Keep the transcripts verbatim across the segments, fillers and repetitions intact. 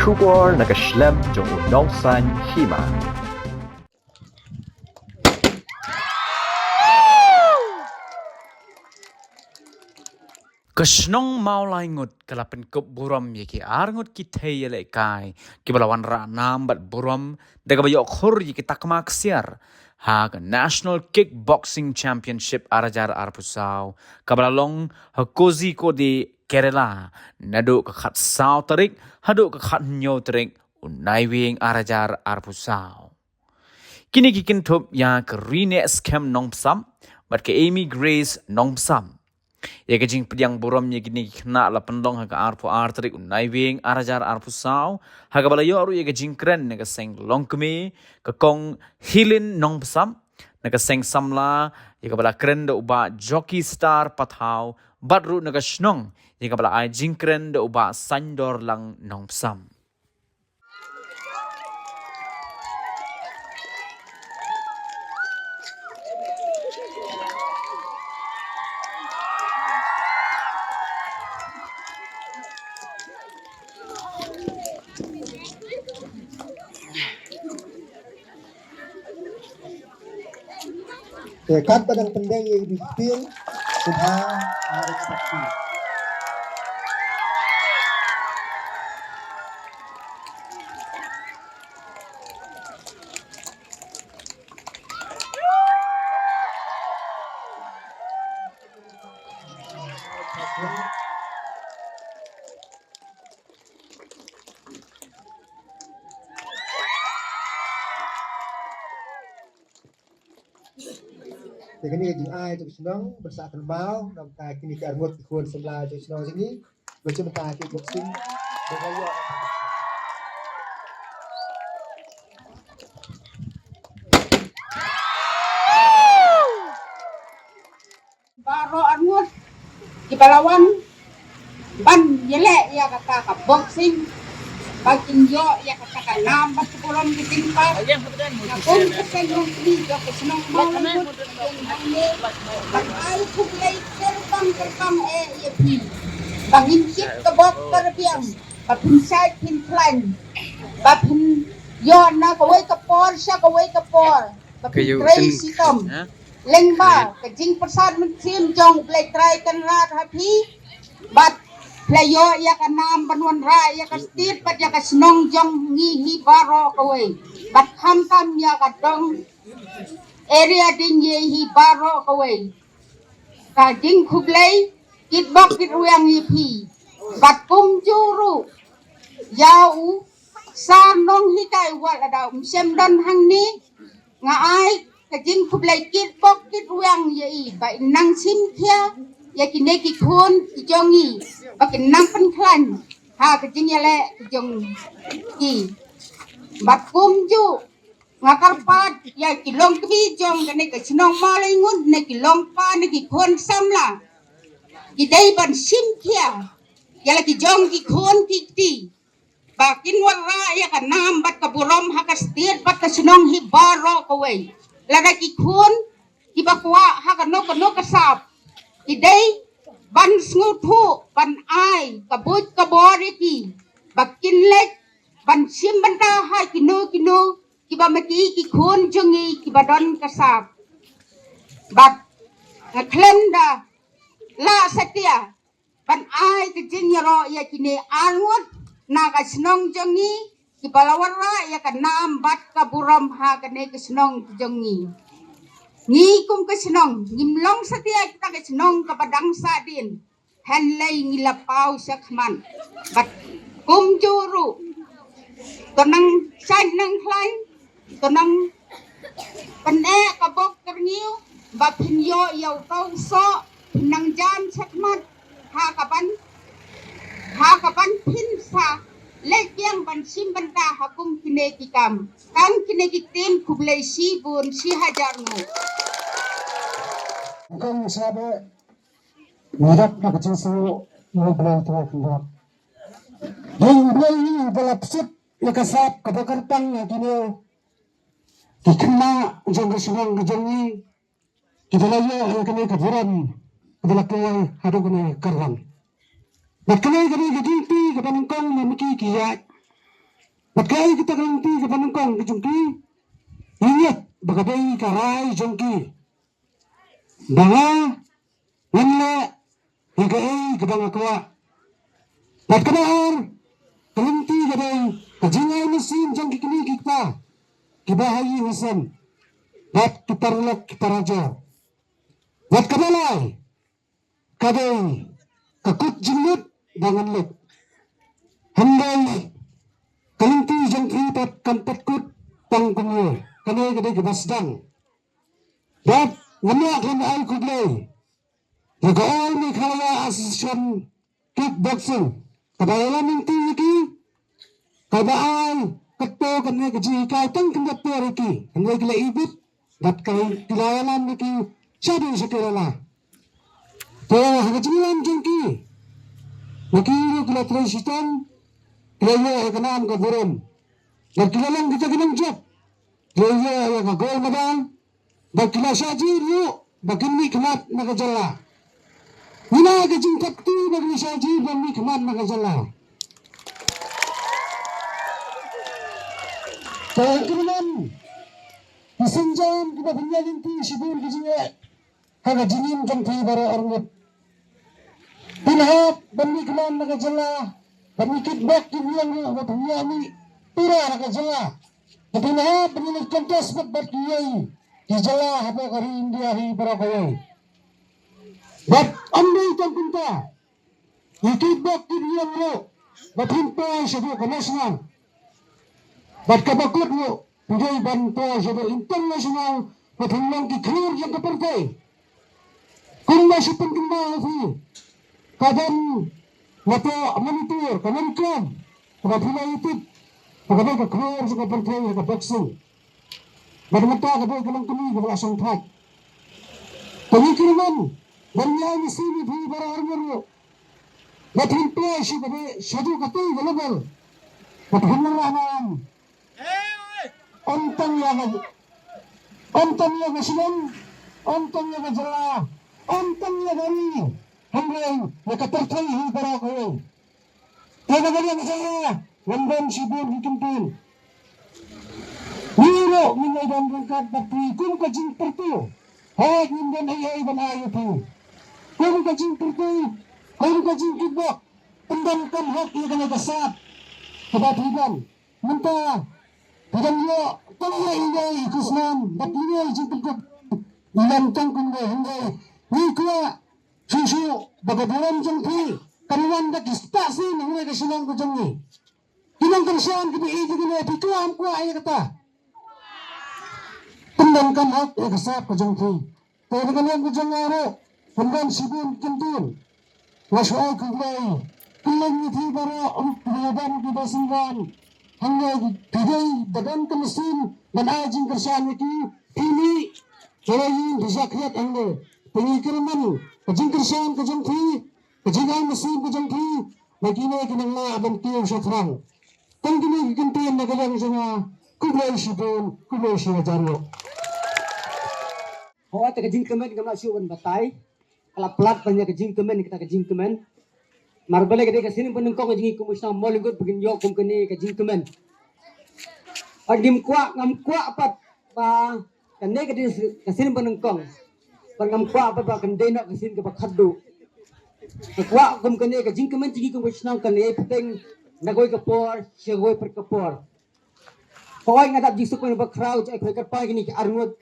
Tukor na ka shlem jong u nongsaiñ hima. Ka shnong Mawlaingut ka la pynkup burom ïa ki ar ngut ki thei ïalehkai kiba la wanrah nam bad burom da kaba ïoh khur ïa ki takma ksiar ha ka National Kickboxing Championship ar hajar arphew saw kaba la long ha Kozhikode, Kerala, naduh ka khatsaw tarik haduh ka khathynñiew tarik u Naiwieng ar hajar arphew saw. Kine ki kynthup ïa ka Rinehskhem Nongpsap bad ka Amy Grace Nongpsap. Ïa ka jingpdiang burom ïa kine ki khynnah la pynlong ha ka arphew ar tarik u Naiwieng ar hajar arphew saw ha kaba la ïoh ruh ïa ka jingkren na ka seng longkmie ka Kong Hilin Nongpsap, na ka seng samla ïa kaba la kren da u Bah Jockey Star Pathaw, bad ruh na ka shnong ïa kaba la ai jingkren da u Bah Saindorlang Nongpsap. Te katba dang pyndeng ïa ki dustur, sngewbha mari kita. Te kane ka jingai jong ka shnong, ban sah kynmaw na ka bynta kine ki arngut ki khun samla jong ka shnong jong ngi. Ba shu mynta ki boxing ba ka ïoh. Baroh arngut kiba la wan ban ïaleh ïa kata ka boxing, ba kin ïoh ïa kata ka nam bad ka burom ka jingpang. Nga kum ka seng longkmie jong ka shnong Mawlaingut, ïa ngi hangne ban ai khublei kyrpang kyrpang eh ïa phi ba ngin shit ka bok ka rbiang, ba phin shait phin khlaiñ, ba phin ïoh na kawei ka por sha kawei ka por, ba phin trei shitom. Lyngba ka jingpyrsad mynsiem jong U Blei Trai Kynrad ha phi, bad phi la ïoh ïa ka nam ban wanrah ïa ka state bad ïa ka shnong jong ngi hi baroh kawei, bad khamtam ïa ka dong area Dieng hi baroh kawei. Ka jingkhublei kitbok kitrwiang ïa phi, bad kumjuh ruh ïa u Sir Nonghikai Wat, lada um shym don hangne, nga ai ka jingkhublei kitbok kitrwiang ïa i ba in nang shim khia ïa kine ki khun ki jong i ba kin nang pynkhlaiñ ha ka jingïaleh ki jong i. Bad kumjuh nga kyrpad ïa ki longkmie jong kane ka shnong Mawlaingut, ne ki longpa ne ki khun samla, ki dei ban shim khia ïa la ki jong ki khun ki kti ba kin wanrah ïa ka nam bad ka burom ha ka state bad ka shnong hi baroh kawei. Lada ki khun kiba kwah ha kano kano ka sap, ki dei ban sngewthuh ban ai ka buit ka bor ïa ki ba kin leit ban shim bynta ha kino kino kiba ma ki ki khun jong ngi kiba don ka sap. Bad nga khlem da lah satia ban ai ka jingïaroh ïa kine arngut na ka shnong jong ngi kiba la wanrah ïa ka nam bad ka burom ha kane ka shnong jong ngi. Ngi kum ka shnong ngim long satia kita ka shnong kaba dang sahdien, hynrei ngi la paw shakhmat bad kumjuh ruh to nang shait nang khlaiñ, to nang pyneh ka bok ka rngiew ba phin ïoh ïa uto u soh, phin nang jan shakhmat ha kaban, ha kaban phin sa leit biang ban shim bynta ha kum kine ki kam. Tang kine ki ktien, khublei shibun, shi hajar nguh. Kong Sabe, ngi dap na ka jingsngew ïa U Blei Trai Kynrad. Dei U Blei hi uba la pynshit ïa ka sap kaba kyrpang ïa kine ki khynnah jong ka shnong ka jong ngi, kiba la ïoh ïa kane ka burom kaba la kylla haduh kane ka kyrwan. Bad kane, kane ka jingkti kaba nyngkong ma ki ki ïaid. Bad kaei kata ka lynti kaba nyngkong ka jong ki? Ngi ngeit ba ka dei ka rai jong ki ba nga ngan leh ïa kaei kaba nga kwah. Bad kaba ar ka lynti ka dei ka jingai mynsiem jong ki kmie ki kpa kiba ha ïing ha sem bad ki paralok ki parajor. Bad kaba lai ka dei ka kut jinglut ba ngan lut. Hynrei ka lynti jong phi pat kam pat kut tang kumne. Kane ka dei kaba sdang. Bad ngam lah ban ai khublei ïa ka All Meghalaya Association Kickboxing kaba ïalam lynti ïa ki, kaba ai kato kane ka jinghikai tang kynja por ïa ki. Hynrei ki la ibit bad ka, ki la ïalam ïa ki shaduh sha Kerala. Te ha ka jingïalam jong ki, na ki ruh ki la trei shitom, ki la ïoh ïa ka nam ka burom. Bad ki la long kita ki nongjop, ki la ïoh ïa ka gold medal. Bad ki la shah jied ruh ba kin mihkhmat na ka jylla. Ngi na ka jingthap kti ba kin shah jied ba mihkhmat na ka jylla. Te kyrmen ki sienjam kiba pynïaid lynti shibun ki jingeh ha ka jingim jong phi baroh arngut. Phin hap ban mihkhmat na ka jylla, ban mih kitbok kitbiang ruh ba phin ïoh mih pura na ka jylla. Ba phin hap ban ïaleh contest bad bad kiwei ki jylla hapoh ka ri India hi baroh kawei. Bad ym dei tang kumta, ïa kitbok kitbiang ruh ba phin poi shaduh ka national. Bad kaba kut ruh phi dei ban poi shaduh international ba phin long ki khlur jong ka pyrthei. Kumba shu pynkynmaw ïa phi, ka don hapoh Manipur ka Manipur kaba phi la ïatip, kaba dei ka khlur jong ka pyrthei ha ka boxing. Bad mynta ka dei ka longkmie kaba la shongthait. Te ngi kyrmen ban ïai mynsiem ïa phi baroh arngut ruh ba phin poi sha kaba shaduh katei ka level. Ba phin wanrah nam ym tang ïa ka, ym tang ïa ka shnong, ym tang ïa ka jylla, ym tang ïa ka ri, hynrei ïa ka pyrthei hi baroh kawei. Te na ka liang jong nga ngam don shibun ki kyntien. Ngi ruh ngin ïai don ryngkat bad phi kum ka jingpyrta. Hooid, ngim don ei ei ban ai ïa phi. Kum ka jingpyrta, kum ka jingkitbok, pyndonkam hok ïa kane ka sap kaba phi don. Mynta phi dang ïoh tang ïa ine i khusnam bad ine i jingpynkup. I lam tang kumne, hynrei ngi kwah shuh shuh ba ka burom jong phi kan wan da ki spah sien hangne ka shnong ka jong ngi. Ki nongkyrshan kiba ïeit ïa kine, phi kwah ym kwah ïa kata? Pyndonkam hok ïa ka sap ka jong phi. Te na ka liang ka jong nga ruh, pynban shibun ki kyntien. Nga shu ai khublei. Khublei ïa phi baroh ruh kiba don kiba synran hangne, phi dei ba don ka mynsiem ban ai jingkyrshan ïa ki, phi mih sha la ïing, phi shah khriat hangne. Te ngi kyrmen ka jingkyrshan ka jong phi, ka jingai mynsiem ka jong phi, ba kine kin nang lah ban kiew sha thrang. Tang kine ki kyntien na ka liang jong nga. Khublei shibun, khublei shihajar nguh. Hooid, te ka jingkmen ngam lah shuh ban batai. Ka la palat ban ïa ka jingkmen, kata ka jingkmen. Namar balei ka dei ka sien banyngkong jong ngi kum u shnong Mawlyngot ba ngin ïoh kum kane ka jingkmen. Bad ngim kwah, ngam kwah pat ba kane ka dei ka sien banyngkong. Bad ngam kwah pat ba kan dei noh ka sien kaba khatduh. Nga kwah kum kane ka jingkmen jong ngi kum ka shnong kan ïai bteng na kawei ka por sha kawei pat ka por. Hooid, nga dap jingsuk kmen bakhraw jong i khwai kyrpang kine ki arngut.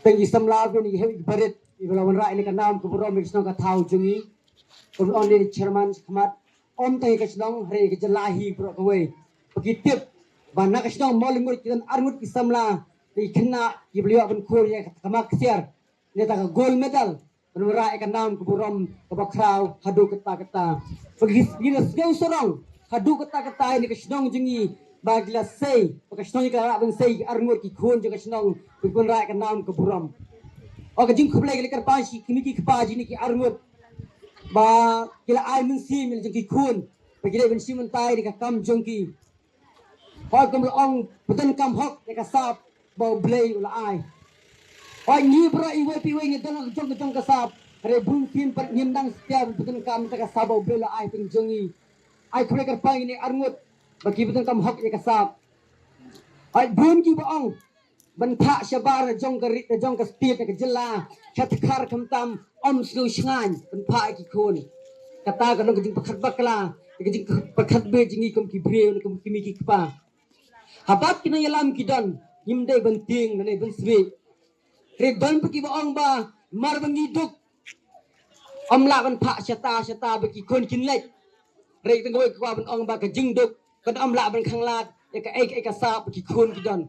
Tang ki samla, phi ne ki heh ki barit, iba la wanrah ïa ka nam ka burom ïa ka shnong ka thaw jong ngi. Kum ong ne chairman shakhmat, ym tang ïa ka shnong, hynrei ïa ka jylla hi baroh kawei. Ba ki tip ba na ka shnong Mawlyngot ki don arngut ki samla, ki khynnah kiba la ïoh ban khur ïa ka tama ksiar, ne ta ka gold medal, ban wanrah ïa ka nam ka burom kaba khraw haduh katta katta. Ba ki, ki la sngew sarong haduh katta katta ïa ka shnong jong ngi, ba ki la sei, ba ka shnong ka la lah ban sei ki arngut ki khun jong ka shnong, ban wanrah ïa ka nam ka burom. Ka jingkhublei ka la kyrpang sha ki kmie ki kpa jong ngi ki arngut, ba ki la ai mynsiem ïa la jong ki khun ba ki dei ban shim bynta ïa ka kam jong ki. Hooid, kum la ong, pyndonkam hok ïa ka sap ba U Blei u la ai. Hooid, ngi baroh iwei pa iwei ngi don la ka jong ka jong ka sap. Hynrei bun sien pat ngim dang satia ban pyndonkam ïa ka sap ba U Blei u la ai pynjong ngi. Ai khublei kyrpang ïa kine arngut. ba ki pyndonkam hok ïa ka sap. Ai bun ki ba ong ban phah shabar na jong ka ri, na jong ka state, na ka jylla, sha Dkhar khamtam, ym sngewshngaiñ ban phah ïa ki khun. Kata ka long ka jingpyrkhat bakla, ka jingpyrkhat beit jong ngi kum ki briew, kum ki mei ki kpa. Haba ki nongïalam ki don, ngim dei ban tieng ne ban smiej. Hynrei don pat ki ba ong ba mar ba ngi duk, ym lah ban phah shata shata ba ki khun kin leit. Hynrei tang kawei ka kwah ban ong ba ka jingduk kan ym lah ban khanglad ïa kaei kaei ka sap ba ki khun ki don.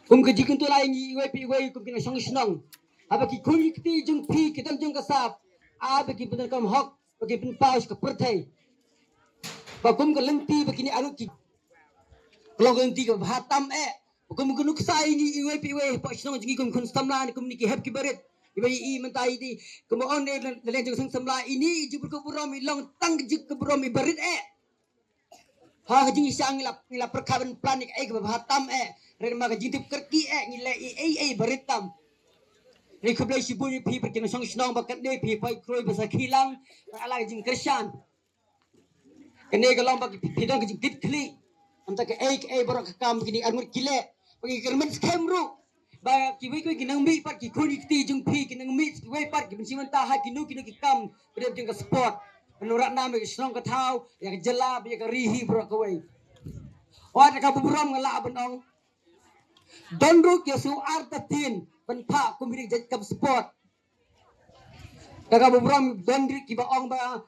Kum ka jingkyntu lai ngi iwei pa iwei kum ki nongshong shnong, haba ki khun ki kti jong phi ki don jong ka sap, ai ba ki pyndonkam hok, ba ki pynpaw sha ka pyrthei. Ba kum ka lynti ba kine arngut ki, ka long ka lynti kaba bha tam eh. Ba kum ka nuksa ïa ngi iwei pa iwei hapoh shnong jong ngi kum khun samla ne kum kine ki hep ki barit. Iwei i mynta i dei kumba ong ne la leng jong seng samla, ine i jingpyrkhat burom i long tang ka jingpyrkhat burom i barit eh. Ha ka jingshisha ngi la, ngi la pyrkhat ban plan ïa kaei kaba bha tam eh. Hynrei namar ka jingtip kyrkieh eh ngi leh ei ei barit tam. Hynrei khublei shibun ïa phi pat ki nongshong shnong ba katne phi poi kroi ba sakhi lang. Ba la ka jingkyrshan. Kane ka long ba phi don ka jingkitkhlieh. Ym ta kaei kaei baroh ka kam kine arngut ki leh. Ba ngi kyrmen skhem ruh ba kiwei kiwei ki nongmih pat, ki khun ki kti jong phi ki nongmih kiwei pat ki ban shim bynta ha kino kino ki kam ba dei jong ka sport. Ban wanrah nam ïa ka shnong ka thaw, ïa ka jylla bad ïa ka ri hi baroh kawei. Wat ïa ka burom nga lah ban ong, don ruh ki ïa sngew artatien ban phah kum ki jait kam sport. Ka ka burom don ruh ki ba ong ba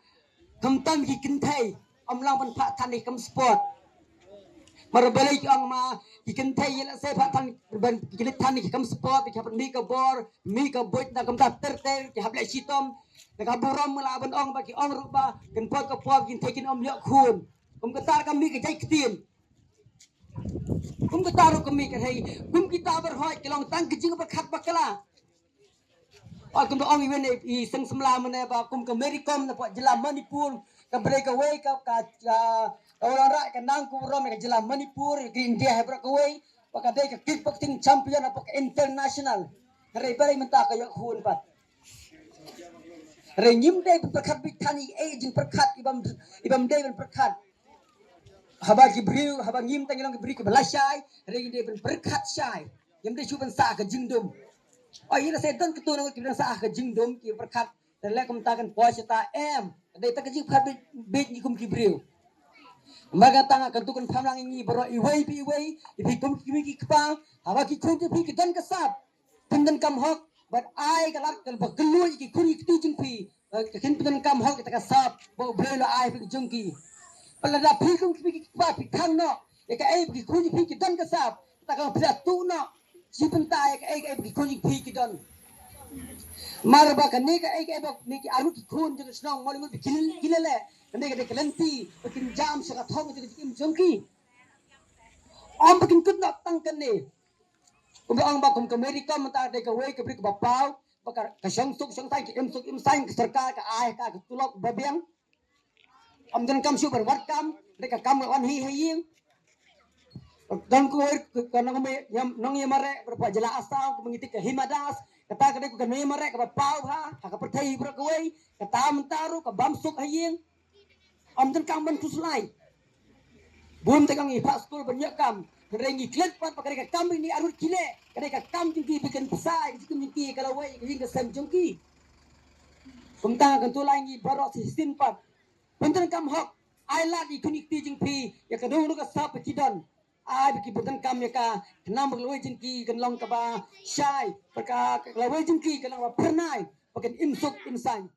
khamtam ki kynthei ym lah ban phah than ïa ki kam sport. Mar balei ki ong ma ki kynthei ïa lehse phah than ban ki leit than ïa ki kam sport, ki hap mih ka bor, mih ka buit, na kumta ter ter ki hap leh shitom. Ka ka burom nga lah ban ong ba ki ong ruh ba kan poi ka por ki kynthei kin ym ïoh khun. Kum kata ka mih ka jait ktien. Kum kata ruh ka mih ka hei. Kum kita baroh ki long tang ka jingpyrkhat bakla. Oi, kum da ong i wen i seng samla mynne ba kum ka Mary Kom na pdeng jylla Manipur, ka brei kawei ka, ka, ka, ka wanrah ka nam ka burom ka jylla Manipur, ka India ha baroh kawei, ba ka dei ka kickboxing champion hapoh ka international. Hynrei balei mynta ka ïoh khun pat. Hynrei ngim dei ban pyrkhat beit than ïa ei jingpyrkhat i bym, i bym dei ban pyrkhat. Haba ki briew, haba ngim tang ngi long ki briew kiba lashai, hynrei ngi dei ban pyrkhat shai. Ngim dei shu ban sah ka jingdum. Oi, ïa lehse don katto katne ngut ki ban sah ka jingdum, ki pyrkhat. Te leh kumta kan poi shata em. Dei tang ka jingpyrkhat beit, beit ngi kum ki briew. Namar kata nga kyntu kynpham lang ïa ngi baroh iwei pa iwei, ïa phi kum ki mei ki kpa, haba ki khun ki phi ki don ka sap. Pyndonkam hok, bad ai ka lad ka ba kylluid ïa ki khun ki kti jong phi. Ka kin pyndonkam hok ïa ka sap ba U Blei u la ai phi jong ki. Bad lada phi kum ki kpa phi khang noh ïa kaei ba ki khun ki phi ki don ka sap, ta ka phi la tuh noh shi bynta ïa kaei kaei ba ki khun ki phi ki don. Mar ba kane kaei kaei ba kine ki arngut ki khun jong ka shnong Mawlyngut ba ki leh, kane ka dei ka lynti ba kin jam sha ka thong jong ka jingim jong ki. Ym ba kin kut noh tang kane. Kumba ong ba kum ka Mary Kom mynta dei kawei ka briew kaba paw, ba ka, ka shong suk shong saiñ, ka im suk im saiñ, ka sorkar ka ai ka, ka tulop ba biang. Ym donkam shuh ban wad kam, dei ka kam ka wan hi ha ïing. Don kawei ka nongïamareh, nongïamareh, ba pdeng jylla Assam, kumba ngi tip ka Hima Das, kata ka dei ka nongïamareh kaba paw bha ha ka pyrthei baroh kawei, kata mynta ruh ka bam suk ha ïing. Ym donkam ban khuslai. Bun te ka ngi phah skul ban ïoh kam. Hynrei ngi klet pat ba ka dei ka kam ba kine arngut ki leh, ka dei ka kam jong ki ba kin pynshai ka jingim jong ki, ka lawei ka ïing ka sem jong ki. Kumta nga kyntu lai ïa ngi baroh shisien pat, pyndonkam hok, ai lad ïa ki khun ki kti jong phi ïa kano kano ka sap ba ki don. Ai ba ki pyndonkam ïa ka, khnang ba ka lawei jong ki kan long kaba shai, ba ka, ka lawei jong ki kan long kaba phyrnai, ba kin im suk im saiñ.